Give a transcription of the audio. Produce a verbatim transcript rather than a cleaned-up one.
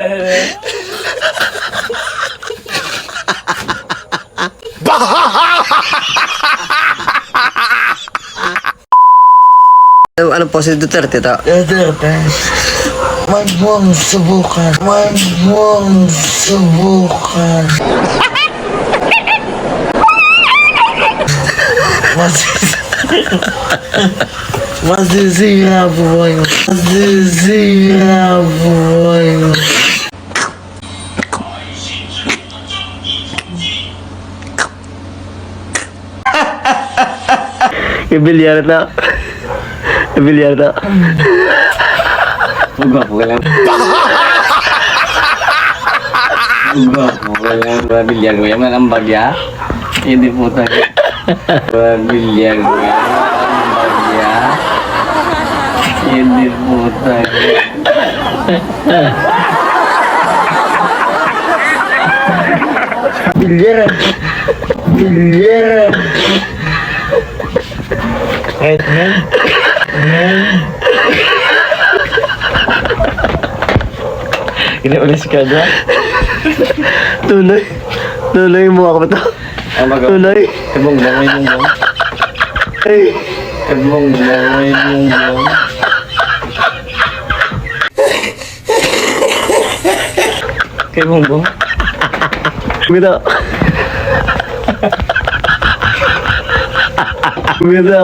Ano, ano po si Duterte to? Duterte. Wag mong subukan. Wag mong subukan. Mas-, masisira, boy. Masisira, boy. Ibilyar na. Ibilyar na. Gwapo ka lang. Gwapo ka lang. Mabilyar mo yan, ang bagya. Hindi po tayo. Mabilyar mo yan, ang bagya. Hindi po tayo. Bilyar. Bilyar. Right, man. Man. Ini ulis ka dyan. Tunay. Tunay mo ako to. Ang baga. Tunay. Kabong, bangay mong bang. Ay. Kabong, bangay mong bang. Kay Bongbong. Kumita. Kumita.